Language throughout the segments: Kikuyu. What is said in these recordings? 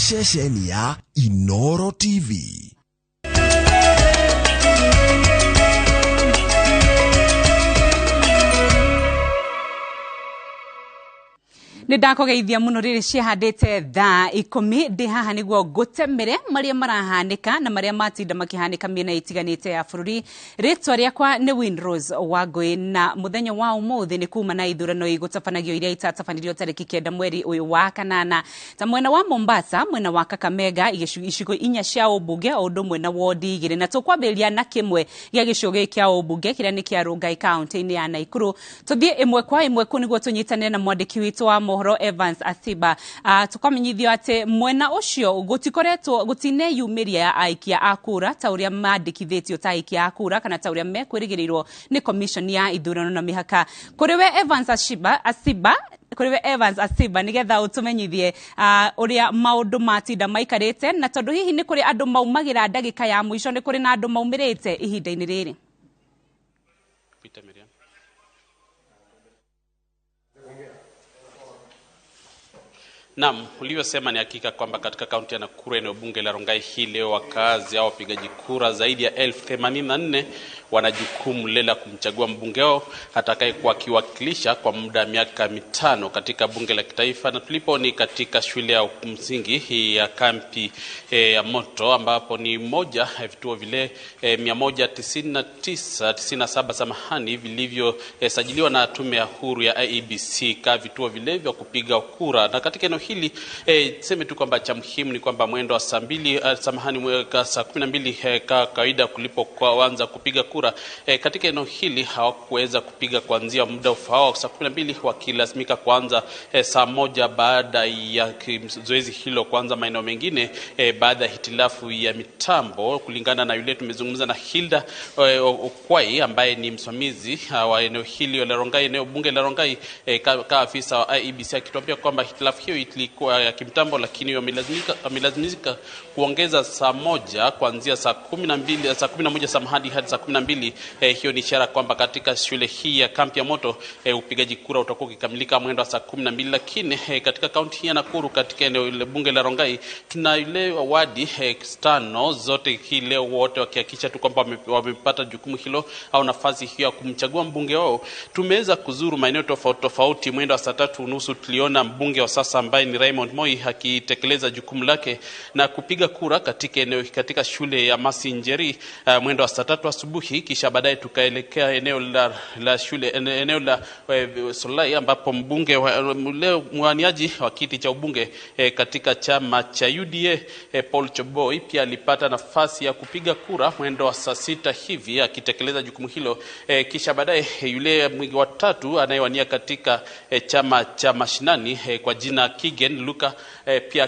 Ceceni ya Inoro TV. Nä ndakogeithia muno rä rä ciahandä thaa 10 ndä haha nä guo ngũtemere marĩa marahanĩka na marĩa matinda makĩhanĩka mĩena ĩtiganĩte ya bũrũri. Rĩtwa rĩakwa nĩ Winrose Wangũi, na mũthenya wa ũmũthĩ nĩ kuma na ithurano igũtabanagio iria itatabanirio tarĩki 9 mweri ũyũ wa kanana, ta mwena wa Mombasa, mwena wa Kakamega, icigo 4 cia ũmbunge o ũndũ ũmwe na wodi 2, na tũkwambĩrĩria na kĩmwe gĩa gĩcigo gĩkĩ kĩa ũmbunge kĩrĩa nĩ kĩa Rongai kaunti-inĩ ya Nakuru. Tũthiĩ ĩmwe kwa ĩmwe kũ nĩguo tũnyitanĩre na mwandĩki witũ wa mohoro Evans Asiba. Tukamenyithio atĩ mwena ũcio gũtikoretwo gũtineyumĩria ya aikia a kura ta ũrĩa mandĩkithĩtio ta aikia a kura kana ta ũrĩa mekwĩrĩgĩrĩirwo nĩ commission ya ithurano na mĩhaka. Kũrĩ we Evans Asiba, kũrĩ we Evans Asiba, nĩgetha ũtũmenyithie ũrĩa maũndũ matinda maikarĩte, na tondũ hihi nĩ kũrĩ andũ maumagĩra ndagĩka ya mũico, nĩ kũrĩ na andũ maumĩrĩte ihinda-inĩ rĩrĩ. Peter Miriam. Naam, ulivyosema ni hakika kwamba katika kaunti ya Nakuru, eneo bunge la Rongai hii leo, wakazi au wapigaji kura zaidi ya 84,000 wana jukumu lile la kumchagua mbunge wao atakayekuwa akiwakilisha kwa muda wa miaka 5 katika bunge la kitaifa. Na tulipo ni katika shule ya msingi hii ya kampi ya Moto, ambapo ni moja ya vituo vile 199 97 samahani, vilivyosajiliwa na tume ya huru ya IEBC ka vituo vile vya kupiga kura. Na katika eneo hili tuseme tu kwamba cha muhimu ni kwamba mwendo wa saa 2 samahani, saa 12 ka kawaida kulipo kuanza kupiga kura katika eneo hili hawakuweza kupiga kuanzia muda ufaao saa 12, wakilazimika kuanza saa 1 baada ya zoezi hilo kuanza maeneo mengine baada ya hitilafu ya mitambo. Kulingana na yule tumezungumza na Hilda Okwai ambaye ni msimamizi wa eneo hili la Rongai, eneo bunge la Rongai, ka afisa wa IEBC, akituambia kwamba hitilafu hiyo ilikuwa ya kimtambo, lakini wamelazimika kuongeza saa 1 kuanzia saa 12, saa 11 samahani, hadi saa 12. Hiyo ni ishara kwamba katika shule hii ya kampi ya Moto upigaji kura utakuwa ukikamilika mwendo wa saa 12. Lakini katika kaunti hii ya Nakuru, katika eneo la bunge la Rongai, tuna ile wadi 5 zote hii leo, wote wakihakikisha tu kwamba wamepata jukumu hilo au nafasi hiyo ya kumchagua mbunge wao. Tumeweza kuzuru maeneo tofauti tofauti. Mwendo wa saa 3:30 tuliona mbunge wa sasa ambaye ni Raymond Moi akitekeleza jukumu lake na kupiga kura katika eneo, katika shule ya Masinjeri mwendo wa saa 3 asubuhi. Kisha baadaye tukaelekea eneo la shule eneo la Solai, ambapo mbunge leo mwaniaji wa kiti cha ubunge katika chama cha UDA Paul Choboi pia alipata nafasi ya kupiga kura mwendo wa saa 6 hivi akitekeleza jukumu hilo. Kisha baadaye yule wa tatu anayewania katika chama cha Mashinani kwa jina Kigen Luka pia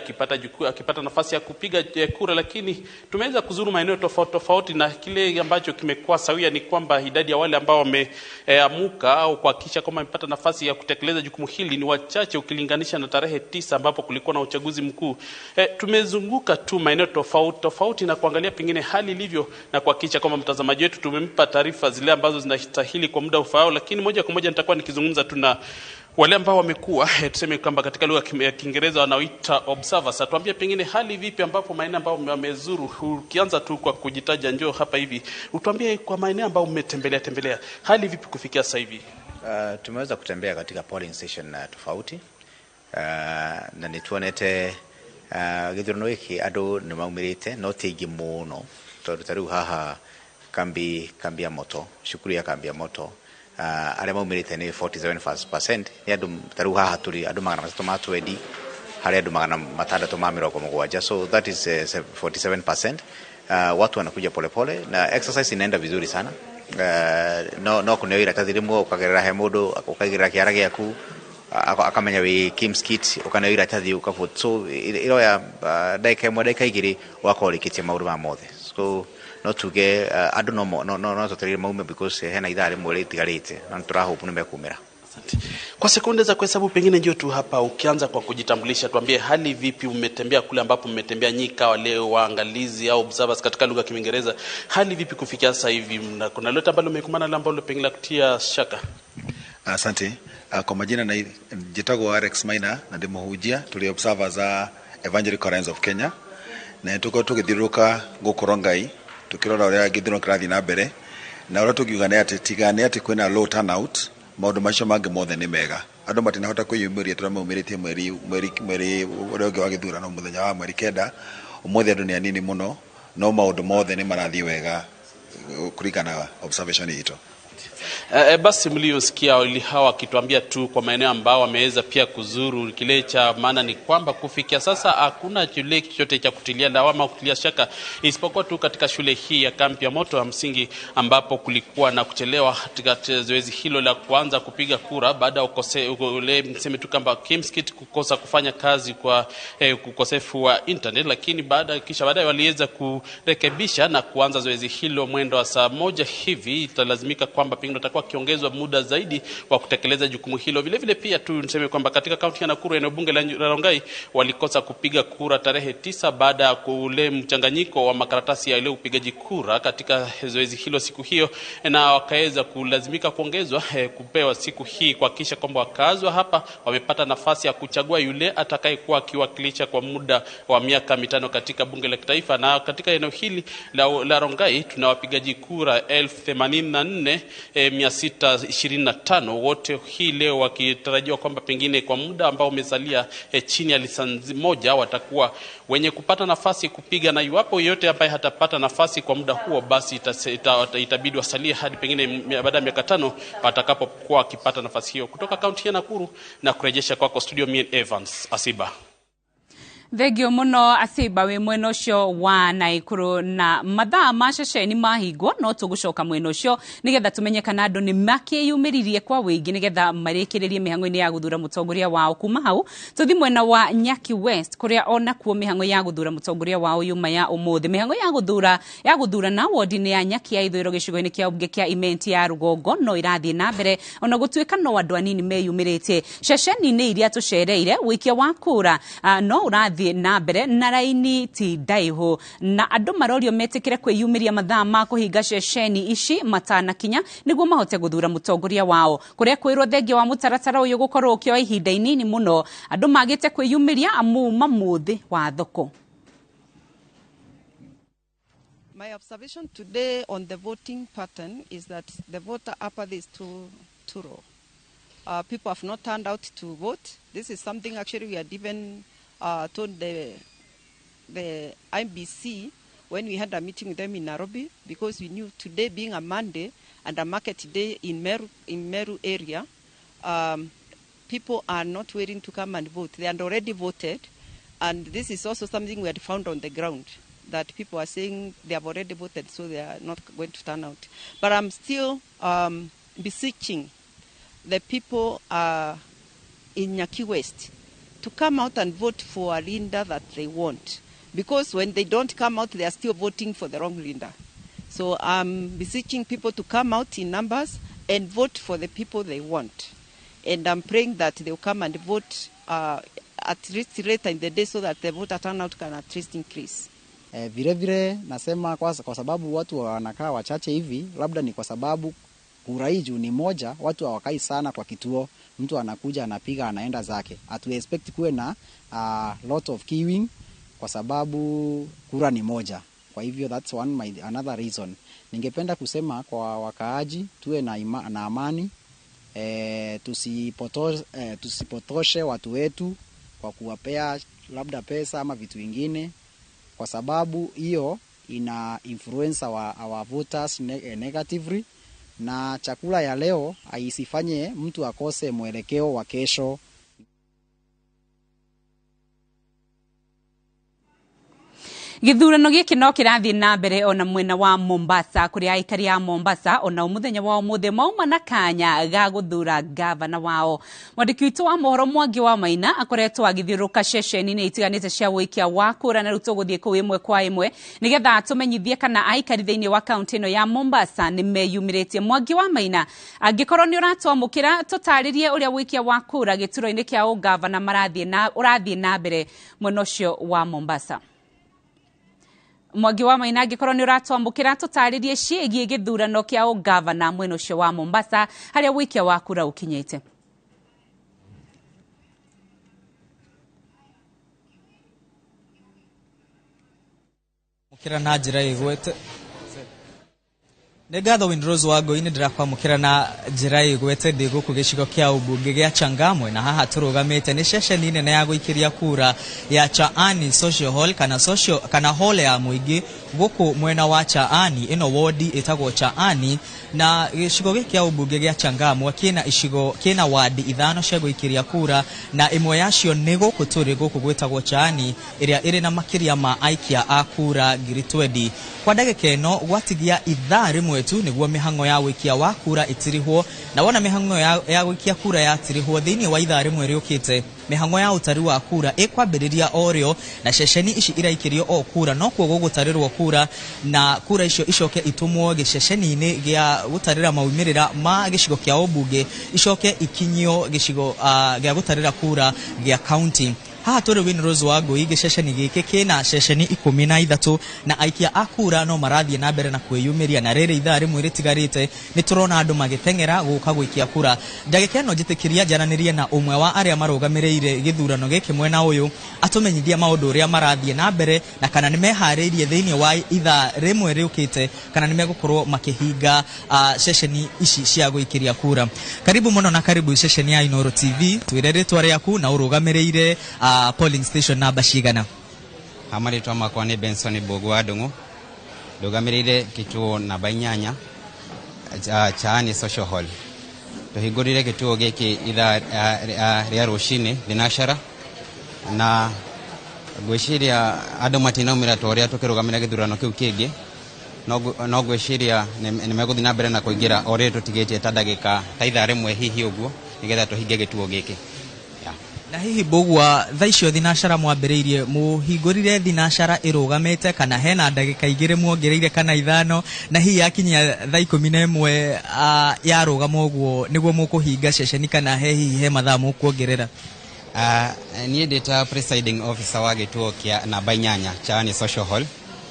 akipata nafasi ya kupiga kura. Lakini tumeweza kuzuru maeneo tofauti tofauti, na kile ambacho kimekuwa sawia ni kwamba idadi ya wale ambao wameamuka au kuhakikisha kwamba wamepata nafasi ya kutekeleza jukumu hili ni wachache ukilinganisha na tarehe 9 ambapo kulikuwa na uchaguzi mkuu. Tumezunguka tu maeneo tofauti tofauti na kuangalia pengine hali ilivyo na kuhakikisha kwamba mtazamaji wetu tumempa taarifa zile ambazo zinastahili kwa muda ufaao. Lakini moja kwa moja nitakuwa nikizungumza tu na wale ambao wamekuwa tuseme kwamba katika lugha ya Kiingereza wanaoita observers. Atuambie pengine hali vipi ambapo maeneo ambayo wamezuru. Ukianza tu kwa kujitaja, njoo hapa hivi utuambie kwa maeneo ambayo umetembelea hali vipi kufikia sasa hivi. Tumeweza kutembea katika polling station tofauti, na nituonete githurano giki andu ni maumirite no ti aingĩ mũno, tondu ta rĩu haha kambi ya Moto, cukuru ya kambi ya Moto, arĩa maumirite ni 47% ni andu. Ta rĩu haha tũrĩ andũ 320 harĩ andũ 670, so that is 47%. Watu wanakuja polepole na exercise inaenda vizuri sana. No kuneo iratathi rimwe ukagerera he mundu ukaigirira kiara giaku akamenya wi Kim's kit, ukaneo iratathi ukavote, so iroya ndagika 1 ndagika 2 ugakorwo ũrĩkĩtie maũndũ ma mothe. So no tuge andu no twetereire maume because hena ithaa rĩmwe rĩtigarĩte na nĩtũrahope nĩ mekumĩra. Asante. Kwa sekunde za kuhesabu pengine njoo tu hapa, ukianza kwa kujitambulisha, tuambie hali vipi, umetembea kule ambapo mmetembea nyika, wale waangalizi au observers katika lugha ya Kiingereza, hali vipi kufikia sasa hivi? Kuna lolote ambalo umekumbana nalo ambalo pengine la kutia shaka? Asante. Kwa majina na njitagwo Alex Maina na ndi muhunjia, tuli observers a Evangelical Alliance of Kenya, na nĩtũkoretwo tũgĩthiũrũrũka gũkũ Rongai tũkĩrora ũrĩa gĩthurano kĩrathiĩ na mbere, na ũrĩa tũngiuga nĩ atĩ tiga nĩ atĩ kwĩna low turnout, maũndũ macio mangĩ mothe nĩ mega. Andũ matinahota kwĩyumĩria tũrĩa maumĩrĩtie mweri mweri mweri ũrĩa ũngĩ wa gĩthurano mũthenya wa mweri 9. Ũmũthĩ andũ nĩ anini mũno, no maũndũ mothe nĩ marathiĩ wega kũringana na observation itũ. Basi mliosikia wawili hawa wakituambia tu kwa maeneo ambao wameweza pia kuzuru, kile cha maana ni kwamba kufikia sasa hakuna kile chochote cha kutilia lawama, kutilia shaka, isipokuwa tu katika shule hii ya kampi ya moto ya msingi ambapo kulikuwa na kuchelewa katika zoezi hilo la kuanza kupiga kura baada ya ule mseme tu kwamba Kimskit kukosa kufanya kazi kwa ukosefu wa internet, lakini kisha baadaye waliweza kurekebisha na kuanza zoezi hilo mwendo wa saa 1 hivi. Italazimika kwamba pengine watakuwa kiongezwa muda zaidi wa kutekeleza jukumu hilo. Vile vile pia tu niseme kwamba katika kaunti ya Nakuru, eneo bunge la Rongai, walikosa kupiga kura tarehe 9 baada ya kule mchanganyiko wa makaratasi ya ile upigaji kura katika zoezi hilo siku hiyo, na wakaweza kulazimika kuongezwa kupewa siku hii kuhakikisha kwamba wakazi wa hapa wamepata nafasi ya kuchagua yule atakayekuwa akiwakilisha kwa muda wa miaka 5 katika bunge la kitaifa. Na katika eneo hili la Rongai tuna wapigaji kura 84,625 wote hii leo wakitarajiwa kwamba pengine kwa muda ambao umesalia chini ya lisanzi moja watakuwa wenye kupata nafasi kupiga, na iwapo yeyote ambaye hatapata nafasi kwa muda huo basi itabidi wasalie hadi pengine baada ya miaka 5 watakapokuwa wakipata nafasi hiyo. Kutoka kaunti ya Nakuru na kurejesha kwako studio, mie Evans Asiba. Thengio muno Asiba wi mwena ucio wa Naikuru. Na mathaa ma ceceni mahingwo no tugucoka mwena ucio nigetha tumenye kana andu ni makiyumiririe kwa wingi nigetha marikiririe mihango-ini ya guthura mutongoria wao. Kuma hau tuthi mwena wa Nyaki West kuria ona kuo mihango ya guthura mutongoria wao yuma ya umuthi. Mihango ya guthura ya guthurana wodi-ini ya Nyaki ya ithũĩro gĩcigo-inĩ kĩa mbunge kĩa Imenti ya Rũgongo no irathiĩ na mbere ona gũtuĩka no andũ anini meyumĩrĩtie. Ceceni-inĩ iria tũcereire ũikia wa kura no ũrathiĩ na mbere na raini ti ndaihu, na andũ marorio metikire kwĩyumĩria mathaa ma kũhinga ceceni ici matanakinya nĩguo mahote gũthura mũtongoria wao. Kũrĩa kwĩrwo thengia wa mũtaratara ũyũ gũkorwo ũkĩoya ihinda inini mũno, andũ magĩte kwĩyumĩria amu mamuthĩ wa thoko. My observation today on the voting pattern is that the voter apathy is too low. People have not turned out to vote. This is something actually we had even told the IBC when we had a meeting with them in Nairobi, because we knew today being a Monday and a market day in Meru area, people are not waiting to come and vote. They had already voted, and this is also something we had found on the ground, that people are saying they have already voted, so they are not going to turn out. But I'm still beseeching the people in Nyaki West to come out and vote for a leader that they want. Because when they don't come out, they are still voting for the wrong leader. So I'm beseeching people to come out in numbers and vote for the people they want. And I'm praying that they'll come and vote at least later in the day so that the voter turnout can at least increase. Vile vile nasema kwa sababu watu wanakaa wachache hivi, labda ni kwa sababu kura hii juu ni moja, watu hawakai sana kwa kituo, mtu anakuja anapiga anaenda zake. Hatu expect kuwe na lot of queuing kwa sababu kura ni moja. Kwa hivyo that's another reason. Ningependa kusema kwa wakaaji tuwe na amani, tusipotoshe watu wetu kwa kuwapea labda pesa ama vitu vingine, kwa sababu hiyo ina influence our voters negatively, na chakula ya leo haisifanye mtu akose mwelekeo wa kesho. Githurano giki no kirathie na mbere ona mwena wa Mombasa, kuria aikari a Mombasa ona muthenya wa umuthi mauma na kanya ga guthura gavana wao. Mwandiki witu wa mohoro Mwangi wa Maina akoretwo agithiuruka ceceni-inĩ itiganĩte cia ũikia wa kura, na rĩu tũgũthiĩ kũu ĩmwe kwa ĩmwe nĩgetha tũmenyithie kana aikari thĩinĩ wa kaunti ĩno ya Mombasa nĩ meyumĩrĩtie. Mwangi wa Maina, angĩkorwo nĩ ũratwamũkĩra, tũtarĩrie ũrĩa ũikia wa kura gĩturwa-inĩ kĩa ũgavana ũrathiĩ na mbere mwena ũcio wa Mombasa. Mwangi wa Maina, angĩkorwo nĩ ũratwamũkĩra, tũtarĩrie ciĩgiĩ gĩthurano kĩa ũgavana mwena ũcio wa Mombasa harĩa ũikia wa kura ũkinyĩte. Ndĩrakwamũkĩra na njĩra ĩgwete. Nĩ ngatho Winrose Wangũi, nĩ ndĩrakwamũkĩra na njĩra ĩgwete ndĩ gũkũ gĩcigo kĩa ũmbunge gĩa Changamwe, na haha tũrũgamĩte nĩ ceceni nene ya gũikĩria kura ya Chaani Social Hall kana social, kana hall ya mũingĩ gũkũ mwena wa Chaani. Ĩno wodi ĩtagwo Chaani, na gĩcigo gĩkĩ kĩa ũmbunge gĩa Changamwe kĩna icigo, kĩna wadi 5 cia gũikĩria kura, na ĩmwe yacio nĩ gũkũ tũrĩ, gũkũ gwĩtagwo Chaani, ĩrĩa ĩrĩ na makĩria ma aikia a kura 20,000. Kwa ndagĩka ĩno gwatigia ithaa rĩmwe tu nĩguo mĩhang'o ya gũikia wa kura ĩtirihwo, na wona mĩhang'o ya gũikia kura yatirihwo thĩinĩ wa ithaa rĩmwe rĩũkĩte, mĩhang'o ya ũtari wa kura ĩkwambĩrĩria o rĩo, na ceceni ici iraikĩrio o kura nokuo gũgũtarĩrwo kura, na kura icio icoke itumwo gĩceceni-inĩ gĩa gũtarĩra maumĩrĩra ma gĩcigo kĩa ũmbunge, icoke ikinyio gĩcigo gĩa gũtarĩra kura gĩa county. Haha tũrĩ Winrose Wangũi, gĩceceni gĩkĩ kĩna ceceni 13, na aikia a kura no marathiĩ na mbere na kwĩyumĩria, na rĩrĩ ithaa rĩmwe rĩtigarĩte nĩ tũrona andũ magĩteng'era gũka gũikia kura. Ndagĩka ĩno njĩtĩkĩria njaranĩrie na ũmwe wa arĩa marũgamĩrĩire gĩthurano gĩkĩ mwena ũyũ, atũmenyithia maũndũ ũrĩa marathiĩ na mbere na kana nĩ meharĩirie thĩinĩ wa ithaa rĩmwe rĩũkĩte, kana nĩ megũkorwo makĩhinga ceceni ici cia gũikĩria kura. Karibu mũno na karibu ceceni ya Inooro TV. Twĩre rĩtwa rĩaku na ũrũgamĩrĩire polling station namba cigana? Marĩtwa makwa nĩ Benson Mbũgua Ndung'u, ndũgamĩrĩire kituo namba 8 Chaani Social Hall. Tũhingũrire kituo gĩkĩ ithaa rĩa rũcinĩ thinashara, na ngwĩciria andũ matinaumĩra ta ũrĩa tũkĩrũgamĩra gĩthurano kĩu kĩngĩ, no ngwĩciria nĩ megũthiĩ na mbere na kũingĩra o rĩrĩ tũtigĩtie ta ndagĩka ta ithaa rĩmwe hihi ũguo, nĩgetha tũhinge gĩtuo gĩkĩ. Na hihi Mbũgua, thaa icio thinacara mwambĩrĩirie, mũhingũrire thinacara ĩrũgamĩte kana hena ndagĩka 2 muongereire kana 5, na hihi yakinyia thaa 11 yarũgama ũguo nĩguo mũkũhinga ceceni, kana he hihi he mathaa mũkuongerera? Niĩ ndĩ ta presiding officer wa gĩtuo kĩa namba 8 Chaani Social Hall,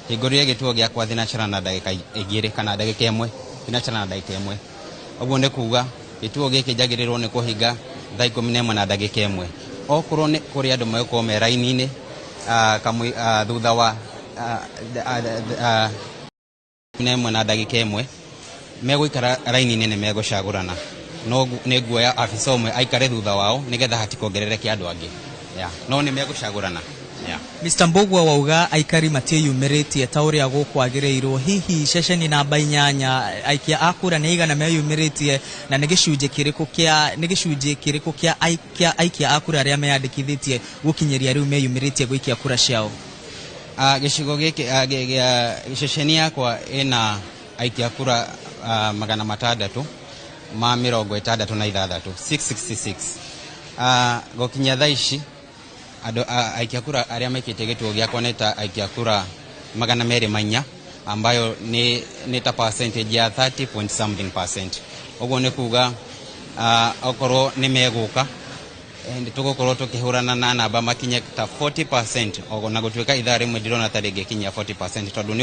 hingũrire gĩtuo gĩakwa thinacara na ndagĩka 2 kana ndagĩka 1, thinacara na ndagĩka 1. Ũguo nĩ kuga gĩtuo gĩkĩ njagĩrĩirwo nĩ kũhinga thaa 11 na ndagĩka 1. Okorwo nĩ kũrĩ andũ megũkorwo me raini-inĩ thutha wa 11 na ndagĩka 1, megũikara raini-inĩ nĩ megũcagũrana, no nĩ nguoya afisa ũmwe aikare thutha wao nĩgetha hatikongerereke andũ angĩ. No nĩ megũcagũrana. Mr. Mbũgua, wauga aikari matiĩyumĩrĩtie ta ũrĩa gũkwagĩrĩirwo, hihi ceceni namba 8 aikia a kura nĩ igana meyumĩrĩtie, na nĩ gĩcunjĩ kĩrĩkũ kĩa, nĩ gĩcunjĩ kĩrĩkũ kĩa aikia a kura arĩa meyandĩkithĩtie gũkinyĩria rĩu meyumĩrĩtie gũikia kura ciao? Gĩcigo gĩkĩ, ceceni yakwa ĩna aikia kura 666, 666. Gũkinya thaa ici andũ aikia kura arĩa maikĩtie gĩtuo gĩakwa nĩ ta aikia kura 204, ambayo nĩ ta percentage ya 30 point something percent. Ũguo nĩ kuga okorwo nĩ megũka tũgũkorwo tũkĩhũrana na namba makinye ta 40%, na gũtuĩka ithaa rĩmwe ndirona ta rĩngĩkinyia 40% tondũ